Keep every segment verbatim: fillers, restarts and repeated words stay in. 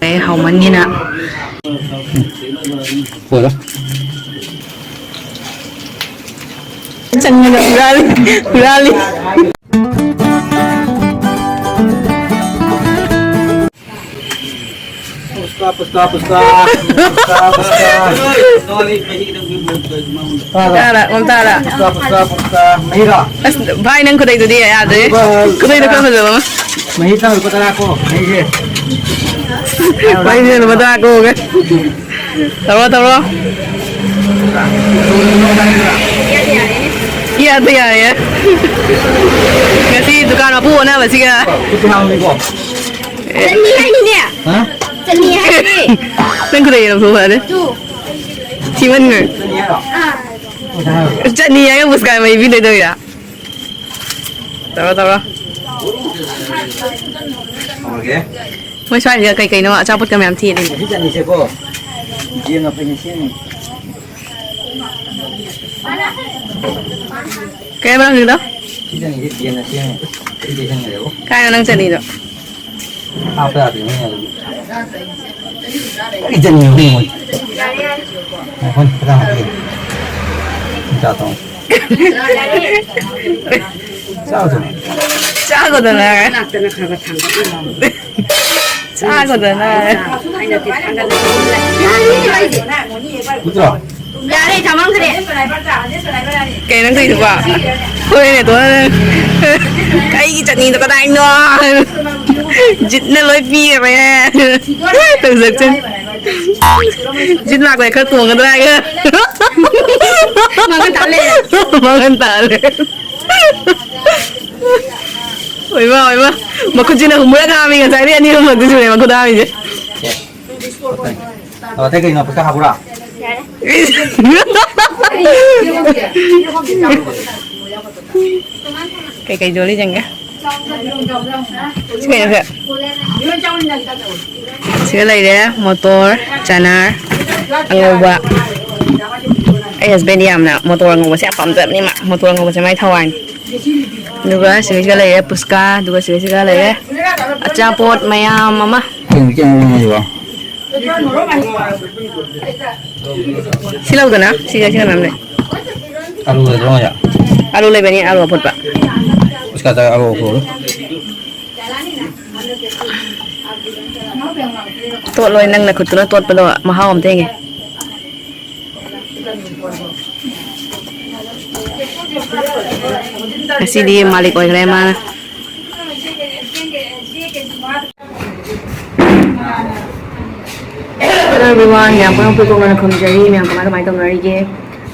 ꯑꯦ, ꯍꯥꯎꯃꯟꯒꯤꯅ꯫ ꯂꯣꯏꯔꯦ꯫ ꯆꯪꯉꯒ ꯍꯨꯔꯥꯜꯂꯤ, ꯍꯨꯔꯥꯜꯂꯤ꯫ ꯄꯨꯁꯀꯥ, ꯄꯨꯁꯀꯥ, ꯄꯨꯁꯀꯥ, ꯄꯨꯁꯀꯥ, ꯄꯨꯁꯀꯥ꯫ ꯇꯥꯔꯥ, ꯑꯣꯟ ꯇꯥꯔꯥ꯫ ꯄꯨꯁꯀꯥ, ꯄꯨꯁꯀꯥ, ꯄꯨꯁꯀꯥ꯫ ꯃꯍꯤꯔꯥ? ꯑꯁ, ꯚꯥꯏ, ꯅꯪ ꯈꯨꯗꯩꯗꯨꯗꯤ ꯌꯥꯗ꯭ꯔꯦ꯫ ꯈꯨꯗꯩꯗꯣ ꯈꯔ ꯐꯖꯕ ꯑꯃ꯫ ꯃꯍꯤ ꯈꯔ ꯂꯨꯄꯥ ꯇꯔꯥ ꯀꯣ, ꯃꯍꯤꯁꯦ꯫ ꯃꯍꯤꯁꯦ ꯂꯨꯄꯥ ꯇꯔꯥ ꯀꯣꯒꯦ꯫ ꯇꯧꯔꯣ, ꯇꯧꯔꯣ꯫ ꯌꯥꯗꯦ, ꯌꯥꯏꯌꯦ꯫ ꯉꯁꯤ ꯗꯨꯀꯥꯟ ꯃꯄꯨ ꯑꯣꯟꯅꯕꯁꯤꯒ꯫ ꯈꯨꯠꯇꯤ ꯍꯥꯝꯃꯤꯀꯣ? ꯆꯠꯅꯤ ꯍꯥꯏꯅꯤꯅꯦ꯫ ꯍꯥ? ꯆꯠꯅꯤ ꯍꯥꯏꯅꯤ꯫ ꯅꯪ ꯈꯨꯗꯩ ꯂꯧꯊꯣꯛꯑꯣ ꯌꯥꯔꯦ꯫ ꯇꯨ꯫ ꯊꯤꯃꯟꯈ꯭ꯔꯦ꯫ ꯆꯠꯅꯤ ꯍꯥꯏꯔꯣ? ꯆꯠꯅꯤ ꯍꯥꯏꯔꯒ ꯄꯨꯁꯀꯥ ꯃꯩ ꯄꯤꯗꯣꯏ ꯇꯧꯔꯤꯔꯥ? ꯇꯧꯔꯣ, ꯇꯧꯔꯣ꯫ ꯍꯧꯔꯒꯦ꯫ ꯃꯣꯏ ꯁ꯭ꯋꯥꯏꯁꯤꯗ ꯀꯩ ꯀꯩꯅꯣ ꯑꯆꯥꯄꯣꯠꯀ ꯃꯌꯥꯝ ꯊꯦꯠꯂꯤ꯫ ꯁꯤ ꯆꯠꯅꯤꯁꯦꯀꯣ, ꯌꯦꯟ ꯑꯩꯈꯣꯏꯅ ꯁꯦꯝꯃꯤ꯫ ꯀꯩ ꯍꯥꯏꯕ ꯍꯧꯖꯤꯛꯀꯤꯗꯣ? ꯁꯤ ꯆꯠꯅꯤꯁꯦ ꯌꯦꯟꯅ ꯁꯦꯝꯃꯤ꯫ ꯑꯩ ꯆꯦꯁꯟꯈ꯭ꯔꯦꯕꯣ꯫ ꯀꯥꯏꯅꯣ ꯅꯪ ꯆꯠꯅꯤꯗꯣ? ꯍꯥꯞꯄ ꯌꯥꯗ꯭ꯔꯤꯅꯦ ꯑꯗꯨꯗꯤ꯫ ꯀꯔꯤ ꯆꯠꯅꯤꯅꯣ ꯈꯪꯗꯦ ꯃꯣꯏ꯫ ꯉꯥꯏꯈꯣꯅꯦ, ꯈꯤꯇꯪ ꯍꯥꯞꯄꯤꯒꯦ꯫ ꯆꯥ ꯊꯛꯑꯣ꯫ ꯆꯥꯔꯨꯆꯣ꯫ ꯆꯥꯒꯗꯅ꯫ ꯆꯥꯒꯗꯅ꯫ ꯅꯠꯇ꯭ꯔꯣ? ꯌꯥꯔꯦ, ꯊꯝꯃꯝꯈ꯭ꯔꯦ꯫ ꯀꯩ ꯅꯪ ꯇꯧꯔꯤꯗꯨꯕꯣ? ꯍꯣꯏꯅꯦ, ꯇꯣ ꯅꯪ꯫ ꯑꯩꯒꯤ ꯆꯠꯅꯤꯗꯣ ꯀꯗꯥꯏꯅꯣ? ꯖꯤꯠꯅ ꯂꯣꯏ ꯄꯤꯈ꯭ꯔꯦ꯫ ꯇꯧꯖꯔꯛꯆꯅꯤ꯫ ꯖꯤꯠ ꯂꯥꯛꯄꯗ ꯈꯔ ꯇꯣꯡꯒꯗ꯭ꯔꯥ ꯍꯥꯏꯒ꯫ ꯃꯥꯡꯍꯟ ꯇꯥ ꯂꯩꯔꯦ꯫ ꯃꯥꯡꯍꯟ ꯇꯥ ꯂꯩꯔꯦ꯫ ꯑꯣꯏꯃ, ꯑꯣꯏꯃ꯫ ꯃꯈꯨꯠꯁꯤꯅ ꯍꯨꯝꯕ꯭ꯔꯥ ꯈꯥꯝꯃꯤ, ꯉꯁꯥꯏꯗꯤ ꯑꯅꯤ ꯑꯍꯨꯝꯂꯛꯇꯤ ꯁꯨꯔꯦ ꯃꯈꯨꯠ ꯍꯥꯝꯃꯤꯁꯦ꯫ ꯑꯣ, ꯑꯇꯩ ꯀꯩꯅꯣ ꯄꯩꯁꯥ ꯍꯥꯞꯄꯨꯔꯥ? ꯀꯩꯀꯩ ꯌꯣꯜꯂꯤ ꯌꯦꯡꯒꯦ꯫ ꯁꯤ ꯀꯩꯅꯣꯁꯦ? ꯁꯤꯗ ꯂꯩꯔꯦ ꯃꯣꯇꯣꯔ, ꯆꯅꯥꯔ, ꯑꯉꯧꯕ꯫ ꯑꯩ husband ꯌꯥꯝꯅ ꯃꯣꯇꯣꯔ ꯑꯉꯧꯕꯁꯦ ꯌꯥꯝ ꯄꯥꯝꯖꯕꯅꯤ ꯃꯥ꯫ ꯃꯣꯇꯣꯔ ꯑꯉꯧꯕꯁꯦ ꯃꯥꯏ ꯊꯋꯥꯏꯅꯤ꯫ ꯑꯗꯨꯒ ꯁꯤꯒꯩꯁꯤꯒ ꯂꯩꯔꯦ ꯄꯨꯁꯀꯥ, ꯑꯗꯨꯒ ꯁꯤꯒꯩꯁꯤꯒ ꯂꯩꯔꯦ ꯑꯆꯥꯄꯣꯠ ꯃꯌꯥꯝ ꯑꯃ꯫ ꯀꯩꯅꯣ ꯆꯦꯡ ꯃꯔꯨ ꯍꯥꯏꯁꯤꯕꯣ? ꯁꯤ ꯂꯧꯗꯅ, ꯁꯤꯒ ꯁꯤꯒ ꯃꯌꯥꯝ ꯂꯩ꯫ ꯑꯂꯨ ꯂꯩꯇ꯭ꯔꯣ ꯃꯣꯏꯗ? ꯑꯂꯨ ꯂꯩꯕꯅꯤ, ꯑꯂꯨ ꯑꯐꯨꯠꯄ꯫ ꯄꯨꯁꯀꯥ ꯆꯥ ꯑꯂꯨ ꯑꯐꯨꯠꯄ꯫ ꯇꯣꯠꯂꯣꯏ, ꯅꯪ ꯅꯈꯨꯠꯇꯨꯅ ꯇꯣꯠꯄꯗꯣ ꯃꯍꯥꯎ ꯑꯝꯇ ꯌꯦꯡꯒꯦ꯫ ꯉꯁꯤꯗꯤ ꯃꯥꯂꯤꯛ ꯑꯣꯏꯈ꯭ꯔꯦ ꯃꯥꯅ꯫ Hello everyone, ꯃꯌꯥꯝ ꯄꯨꯝꯅꯃꯛꯄꯨ ꯏꯀꯣꯛꯅꯅ ꯈꯨꯔꯨꯝꯖꯔꯤ꯫ ꯃꯌꯥꯝ ꯀꯃꯥꯏ ꯀꯃꯥꯏ ꯇꯧꯅꯔꯤꯒꯦ?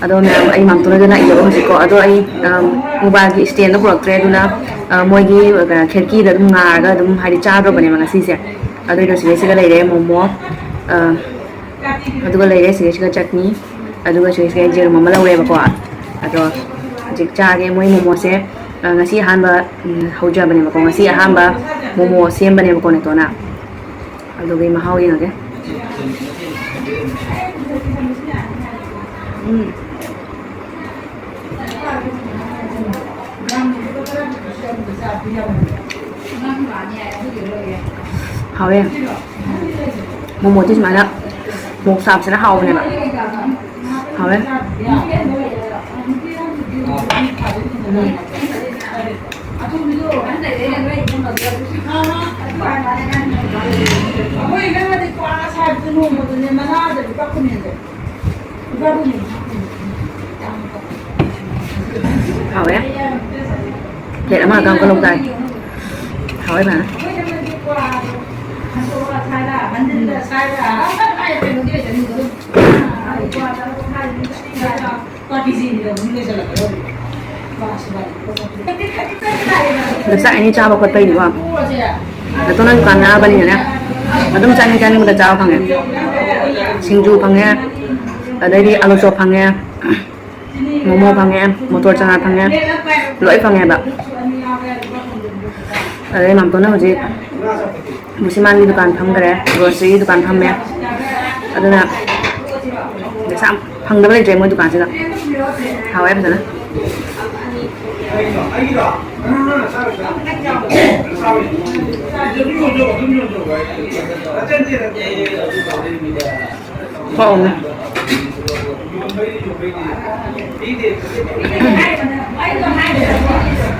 ꯑꯗꯣ ꯃꯌꯥꯝ, ꯑꯩ ꯃꯥꯝꯇꯣꯟ ꯍꯣꯏꯗ ꯂꯥꯛꯏꯕ ꯍꯧꯖꯤꯛꯀꯣ꯫ ꯑꯗꯣ ꯑꯩ, ꯑꯝ, mobile ꯒꯤ stand ꯗꯣ ꯄꯨꯔꯛꯇ꯭ꯔꯦ, ꯑꯗꯨꯅ, ꯑ, ꯃꯣꯏꯒꯤ, ꯑ, ꯈꯦꯔꯀꯤꯗ ꯑꯗꯨꯝ ꯉꯥꯔꯒ ꯑꯗꯨꯝ, ꯍꯥꯏꯗꯤ, ꯆꯥꯗ꯭ꯔꯕꯅꯦꯕ ꯉꯁꯤꯁꯦ꯫ ꯑꯗꯨꯏꯗꯣ ꯁꯤꯗꯩꯁꯤꯗ ꯂꯩꯔꯦ ꯃꯣꯃꯣ, ꯑ, ꯑꯗꯨꯒ ꯂꯩꯔꯦ ꯁꯤꯗꯩꯁꯤꯒ ꯆꯠꯅꯤ, ꯑꯗꯨꯒ ꯁꯤꯗꯩꯁꯤꯒ ꯌꯦꯔꯨꯝ ꯑꯃ ꯂꯧꯔꯦꯕꯀꯣ꯫ ꯑꯗꯣ ꯍꯧꯖꯤꯛ ꯆꯥꯒꯦ꯫ ꯃꯣꯏ ꯃꯣꯃꯣꯁꯦ, ꯑ, ꯉꯁꯤ ꯑꯍꯥꯟꯕ, ꯎꯝ, ꯍꯧꯖꯕꯅꯦꯕꯀꯣ꯫ ꯉꯁꯤ ꯑꯍꯥꯟꯕ ꯃꯣꯃꯣ ꯁꯦꯝꯕꯅꯦꯕꯀꯣ ꯅꯦꯇꯣꯅ꯫ ꯑꯗꯨꯒꯤ ꯃꯍꯥꯎ ꯌꯦꯡꯉꯒꯦ꯫ ꯎꯝ꯫ ꯍꯥꯎꯋꯦ꯫ ꯃꯣꯃꯣꯗꯤ ꯁꯨꯃꯥꯏꯅ ꯃꯣꯔꯣꯛ ꯁꯥꯕꯁꯤꯅ ꯍꯥꯎꯕꯅꯦꯕ꯫ ꯍꯥꯎꯋꯦ꯫ ꯎꯝ꯫ ꯍꯥꯎꯋꯦ꯫ Plate ꯑꯃ ꯈꯛꯇꯪ ꯀꯣꯠꯂꯧ ꯇꯥꯔꯦ꯫ ꯍꯥꯎꯋꯦ ꯐꯖꯅ꯫ ꯑꯗꯣ ꯆꯥꯛ ꯑꯅꯤ ꯆꯥꯕ ꯈꯣꯠꯄꯩꯗꯤꯀꯣ, ꯅꯦꯇꯣꯟ ꯍꯣꯏ ꯗꯨꯀꯥꯟ ꯅꯛꯑꯕꯅꯤꯅꯅꯦ, ꯑꯗꯨꯝ ꯆꯥꯅꯤꯡ ꯆꯥꯅꯤꯡꯕꯗ ꯆꯥꯕ ꯐꯪꯉꯦ꯫ ꯁꯤꯡꯖꯨ ꯐꯪꯉꯦ, ꯑꯗꯩꯗꯤ ꯑꯂꯨ ꯆꯣꯞ ꯐꯪꯉꯦ, ꯃꯣꯃꯣ ꯐꯪꯉꯦ, ꯃꯣꯇꯣꯔ ꯆꯅꯥ ꯐꯪꯉꯦ, ꯂꯣꯏ ꯐꯪꯉꯦꯕ꯫ ꯑꯗꯩ ꯃꯥꯝꯇꯣꯟꯅ ꯍꯧꯖꯤꯛ ꯕꯨꯁꯤꯃꯥꯟꯒꯤ ꯗꯨꯀꯥꯟ ꯐꯝꯈ꯭ꯔꯦ, grocery ꯒꯤ ꯗꯨꯀꯥꯟ ꯐꯝꯃꯦ꯫ ꯑꯗꯨꯅ ꯄꯩꯁꯥ ꯐꯪꯗꯕ ꯂꯩꯇ꯭ꯔꯦ ꯃꯣꯏ ꯗꯨꯀꯥꯟꯁꯤꯗ꯫ ꯍꯥꯎꯋꯦ ꯐꯖꯅ꯫ ꯍꯥꯎꯅꯦ꯫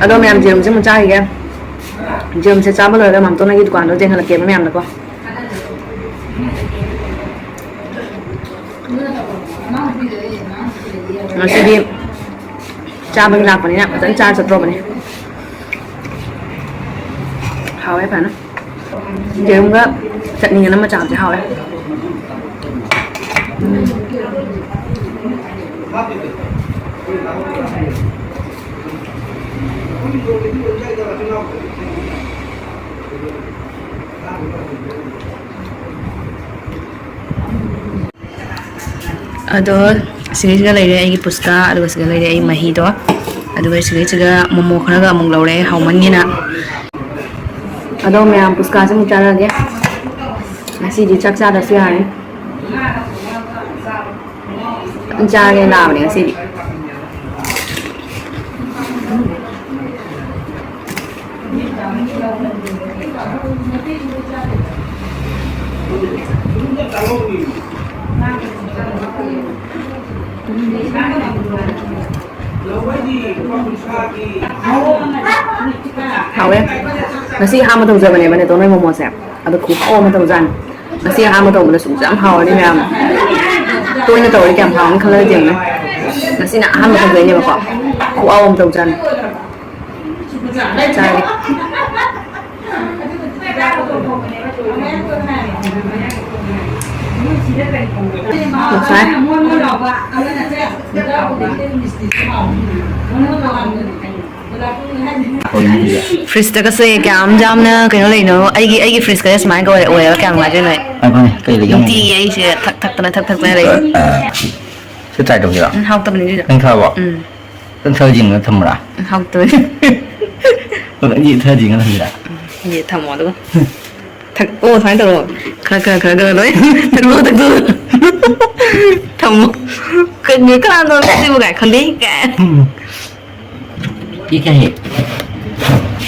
ꯑꯗꯣ ꯃꯌꯥꯝ, ꯖꯦꯔꯨꯝꯁꯦ ꯑꯃꯨꯛ ꯆꯥꯈꯤꯒꯦ꯫ ꯖꯦꯔꯨꯝꯁꯦ ꯆꯥꯕ ꯂꯣꯏꯔꯒ ꯃꯥꯝꯇꯣꯟ ꯍꯣꯏꯒꯤ ꯗꯨꯀꯥꯟꯗꯣ ꯆꯦꯟꯍꯜꯂꯛꯀꯦꯕ ꯃꯌꯥꯝꯗꯀꯣ꯫ ꯉꯁꯤꯗꯤ ꯆꯥꯕꯒꯤ ꯂꯥꯛꯄꯅꯤꯅ ꯐꯖꯅ ꯆꯥꯔ ꯆꯠꯇ꯭ꯔꯣꯕꯅꯤ꯫ ꯍꯥꯎꯋꯦ ꯐꯖꯅ꯫ ꯌꯦꯔꯨꯝꯒ ꯆꯠꯅꯤꯒ ꯅꯝꯃ ꯆꯥꯕꯁꯦ ꯍꯥꯎꯋꯦ꯫ ꯎꯝ꯫ ꯑꯗꯣ ꯁꯤꯒꯤꯁꯤꯒ ꯂꯩꯔꯦ ꯑꯩꯒꯤ ꯄꯨꯁꯀꯥ, ꯑꯗꯨꯒ ꯁꯤꯒ ꯂꯩꯔꯦ ꯑꯩ ꯃꯍꯤꯗꯣ, ꯑꯗꯨꯒ ꯁꯤꯒꯤꯁꯤꯒ ꯃꯣꯃꯣ ꯈꯔꯒ ꯑꯃꯨꯛ ꯂꯧꯔꯦ ꯍꯥꯎꯃꯟꯒꯤꯅ꯫ ꯑꯗꯣ ꯃꯌꯥꯝ ꯄꯨꯁꯀꯥꯁꯦ ꯑꯃꯨꯛ ꯆꯥꯔꯒꯦ꯫ ꯉꯁꯤꯗꯤ ꯆꯥꯛ ꯆꯥꯗ꯭ꯔꯁꯨ ꯌꯥꯔꯅꯤ꯫ ꯐꯖꯅ ꯆꯥꯔꯒꯦ ꯂꯥꯛꯑꯕꯅꯦ ꯉꯁꯤꯗꯤ꯫ ꯍꯥꯎꯋꯦ꯫ ꯉꯁꯤ ꯑꯍꯥꯟꯕ ꯇꯧꯖꯕꯅꯦꯕ ꯅꯦꯇꯣꯟ ꯍꯣꯏ ꯃꯣꯃꯣꯁꯦ꯫ ꯑꯗꯣ ꯈꯨꯍꯥꯎ ꯑꯃ ꯇꯧꯖꯥꯠꯅꯤ꯫ ꯉꯁꯤ ꯑꯍꯥꯟꯕ ꯇꯧꯕꯗꯁꯨ ꯌꯥꯝ ꯍꯥꯎꯔꯅꯤ ꯃꯌꯥꯝ꯫ ꯇꯣꯏꯅ ꯇꯧꯔꯗꯤ ꯀꯌꯥꯝ ꯍꯥꯎꯅꯤ ꯈꯜꯂꯒ ꯌꯦꯡꯉꯨꯅꯦ꯫ ꯉꯁꯤꯅ ꯑꯍꯥꯟꯕ ꯇꯧꯖꯩꯅꯦꯕꯀꯣ꯫ ꯈꯨꯍꯥꯎ ꯑꯃ ꯇꯧꯖꯥꯠꯅꯤ꯫ ꯆꯥꯔꯦ꯫ ꯉꯁꯥꯏ꯫ ꯐ꯭ꯔꯤꯖꯇꯒꯁꯦ ꯀꯌꯥꯝ ꯌꯥꯝꯅ ꯀꯩꯅꯣ ꯂꯩꯅꯣ? ꯑꯩꯒꯤ, ꯑꯩꯒꯤ ꯐ꯭ꯔꯤꯖꯀꯁꯦ ꯁꯨꯃꯥꯏꯅ ꯑꯣꯏ-, ꯑꯣꯏꯔꯒ ꯀꯌꯥꯝ ꯅꯨꯡꯉꯥꯏꯗꯣꯏꯅꯣ? ꯑꯩꯈꯣꯏ ꯀꯩ ꯂꯩꯒꯦ ꯅꯨꯡꯇꯤꯒꯤ ꯌꯦꯡꯉꯣ꯫ ꯑꯩꯁꯦ ꯊꯛ ꯊꯛꯇꯅ, ꯊꯛ ꯊꯛꯇꯅ ꯂꯩ꯫ ꯑ, ꯁꯤ try ꯇꯧꯁꯤꯔꯣ? ꯎꯝ, ꯍꯥꯎꯇꯕꯅꯤ ꯑꯗꯨꯗꯣ꯫ ꯅꯪ ꯊꯛꯑꯕꯣ? ꯎꯝ꯫ ꯅꯪ ꯊꯛꯑ ꯌꯦꯡꯉꯒ ꯊꯝꯕ꯭ꯔꯥ? ꯎꯝ, ꯍꯥꯎꯇꯕꯅꯤ꯫ ꯅꯪ ꯌꯦꯡ ꯊꯛꯑ ꯌꯦꯡꯉꯒ ꯊꯝꯁꯤꯔꯥ? ꯎꯝ, ꯌꯦꯡ ꯊꯝꯃꯣ ꯑꯗꯨꯒ꯫ ꯊꯛ-, ꯑꯣ, ꯁꯨꯃꯥꯏꯅ ꯇꯧꯔꯣ꯫ ꯈꯔ, ꯈꯔ, ꯈꯔ, ꯈꯔ ꯂꯣꯏ꯫ ꯊꯛꯇꯣꯛꯑꯣ, ꯊꯛꯇꯣꯛꯑꯣ꯫ ꯊꯝꯃꯣ꯫ ꯀꯩꯅꯣ, ꯀꯅꯥꯅꯣ ꯁꯤꯕꯨ ꯀꯥꯏ ꯈꯪꯗꯦ ꯀꯥꯏ꯫ ꯎꯝ꯫ ꯄꯤꯛꯈ꯭ꯔꯦ꯫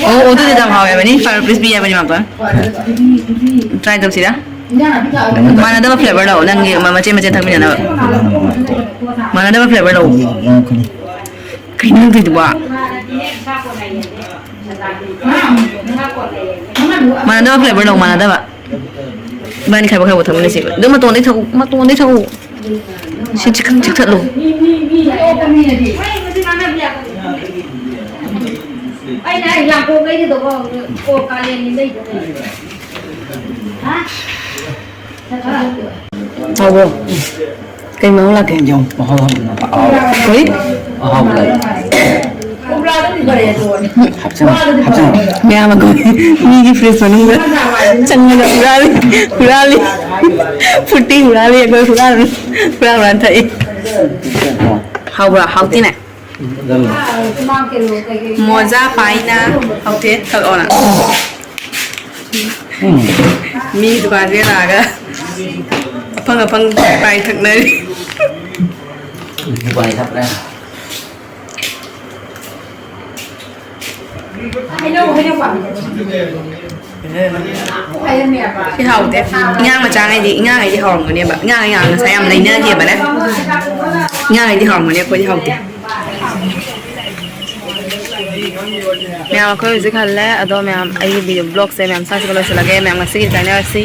ꯑꯣ, ꯑꯣ, ꯑꯗꯨꯗꯤ ꯌꯥꯝ ꯍꯥꯎꯋꯦ ꯍꯥꯏꯕꯅꯤ, five rupees ꯄꯤ ꯍꯥꯏꯕꯅꯤ ꯃꯥꯀꯣ꯫ Try ꯇꯧꯁꯤꯔꯥ? ꯃꯥꯟꯅꯗꯕ flavor ꯂꯧ, ꯅꯪꯒꯤ ꯃ-, ꯃꯆꯦ ꯃꯆꯦ ꯊꯛꯃꯤꯟꯅꯅꯕ꯫ ꯃꯥꯟꯅꯗꯕ flavor ꯂꯧ꯫ ꯀꯩꯅꯣ ꯅꯪ ꯇꯧꯏꯗꯨꯕꯣ? ꯃꯥꯟꯅꯗꯕ flavor ꯂꯧ, ꯃꯥꯟꯅꯗꯕ꯫ ꯏꯕꯥꯅꯤ ꯈꯥꯏꯕꯣꯛ ꯈꯥꯏꯕꯣꯛ ꯊꯛꯃꯤꯟꯅꯁꯦꯕ꯫ ꯑꯗꯨ ꯃꯇꯣꯟꯗꯩ ꯊꯛꯎ, ꯃꯇꯣꯟꯗꯩ ꯊꯛꯎ꯫ ꯁꯤ ꯆꯤꯛ-, ꯆꯤꯛꯊꯠꯂꯨ꯫ ꯑꯩꯅ ꯍꯥꯏ ꯌꯥꯡꯀꯣꯛ ꯂꯩꯒꯗꯧꯕ, ꯑꯣ, ꯀꯥꯂꯦꯟꯒꯤ ꯂꯩꯗꯧꯕ꯫ ꯍꯥ? ꯍꯥꯎꯕ꯭ꯔꯣ? ꯀꯩ ꯃꯔꯣꯛ ꯂꯥꯛꯀꯦ? ꯌꯦꯟꯖꯥꯡ ꯃꯍꯥꯎ ꯍꯥꯎꯕꯅ ꯀꯔꯤ? ꯑꯍꯥꯎꯕ ꯂꯩ꯫ ꯍꯥꯞꯆꯤꯜꯂꯣ, ꯍꯥꯞꯆꯤꯜꯂꯣ꯫ ꯃꯌꯥꯝ ꯑꯩꯈꯣꯏ ꯃꯤꯒꯤ fridge ꯃꯅꯨꯡꯗ ꯆꯪꯉꯒ ꯍꯨꯔꯥꯜꯂꯤ, ꯍꯨꯔꯥꯜꯂꯤ꯫ ꯐꯨꯔꯇꯤ ꯍꯨꯔꯥꯜꯂꯤ, ꯑꯩꯈꯣꯏ ꯍꯨꯔꯥꯜ, ꯍꯨꯔꯥꯜ, ꯍꯨꯔꯥꯜ ꯊꯛꯏ꯫ ꯍꯥꯎꯕ꯭ꯔꯥ? ꯍꯥꯎꯇꯦꯅꯦ꯫ ꯃꯣꯖꯥ ꯄꯥꯏꯅ ꯍꯥꯎꯇꯦ, ꯊꯛꯑꯣꯅ꯫ ꯎꯝ꯫ ꯃꯤ ꯗꯨꯀꯥꯟꯁꯦ ꯂꯥꯛꯑꯒ ꯑꯐꯪ ꯑꯐꯪ ꯄꯥꯏ ꯊꯛꯅꯔꯤ꯫ ꯗꯨꯀꯥꯟ ꯊꯛꯄ꯭ꯔꯥ? ꯁꯤ ꯍꯥꯎꯇꯦ꯫ ꯏꯉꯥꯡ ꯃꯆꯥꯉꯩꯗꯤ, ꯏꯉꯥꯡꯉꯩꯗꯤ ꯍꯥꯎꯔꯝꯒꯅꯦꯕ꯫ ꯏꯉꯥꯡ, ꯏꯉꯥꯡ ꯉꯁꯥꯏ ꯌꯥꯝ ꯂꯩꯅꯈꯤꯕꯅꯦ꯫ ꯏꯉꯥꯡꯉꯩꯗꯤ ꯍꯥꯎꯔꯝꯒꯅꯤ, ꯑꯩꯈꯣꯏꯗꯤ ꯍꯥꯎꯇꯦ꯫ ꯃꯌꯥꯝ, ꯑꯩꯈꯣꯏ ꯍꯧꯖꯤꯛ ꯍꯜꯂꯦ꯫ ꯑꯗꯣ ꯃꯌꯥꯝ, ꯑꯩꯒꯤ video blogꯁꯦ ꯃꯌꯥꯝ ꯁ꯭ꯋꯥꯏꯁꯤꯒ ꯂꯣꯏꯁꯤꯜꯂꯒꯦ꯫ ꯃꯌꯥꯝ ꯉꯁꯤꯒꯤ ꯀꯥꯏꯅꯔꯁꯤ꯫